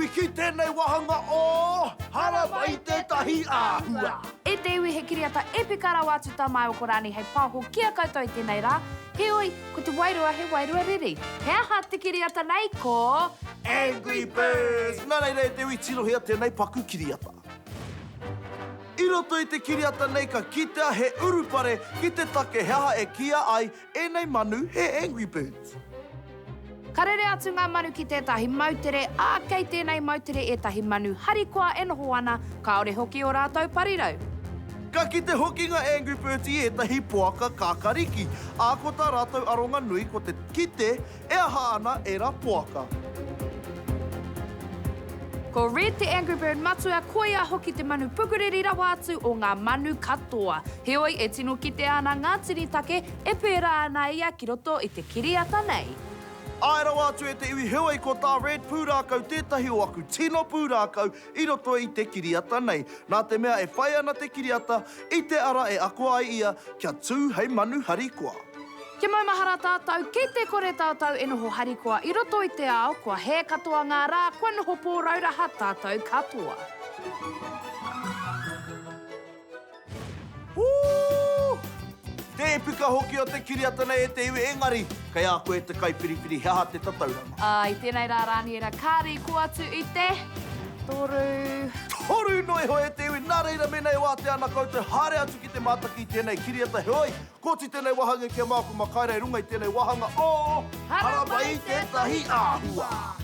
iwi ki tēnei wāhanga o Haramai Tētahi Āhua! E te iwi he kiriata epika rawa atu tā māua ko Rani hei pāho ki a koutou i tēnei rā, heoi, ko te wairua he wairua riri. He aha te kiriata nei ko. Angry Birds! Nā reira e te iwi tirohia tēnei paku kiriata. I roto i te kiriata nei ka kitea he urupare ki te take he aha e kīia ai ēnei manu he Angry Birds. Ka rere atu ngā manu ki tētahi moutere, ā, kei tēnei moutere ētahi manu harikoa e noho ana, kāore hoki ō rātou parirau. Ka kite hoki ngā Angry Birds i ētahi poaka kākariki, ā, ko tā rātou aronga nui ko te kite E aha ana ērā poaka? Ko Red te Angry Bird matua, koia hoki te manu pukuriri rawa atu o ngā manu katoa. Heoi, e tino kitea ana ngā tini take e pērā ana ia ki roto i te kiriata nei. Āe rawa atu e te iwi, heoi ko tā Red pūrākau tētahi o aku tino pūrākau i roto i te kiriata nei, nā te mea e whai ana te kiriata i te ara e ako ai ia kia tū hei manu harikoa. Kia maumahara tātou, ki te kore tātou e noho harikoa i roto i te ao, kua hē katoa ngā rā, kua noho pōrauraha tātou katoa. Woo! Te epika hoki o te kiriata nei e te iwi, engari, kei a koe te kaiwhiriwhiri he aha te tatauranga. Ā, i tēnei rā Rāniera, kāre i kō atu i te toru. Toru noa iho e te iwi, nā reira mēnā e wātea ana koutou, haere atu ki te mātaki i tēnei kiriata, heoi, koti tēnei wāhanga ki a Māku Makaira i runga i tēnei wāhanga o Haramai Tētahi Āhua!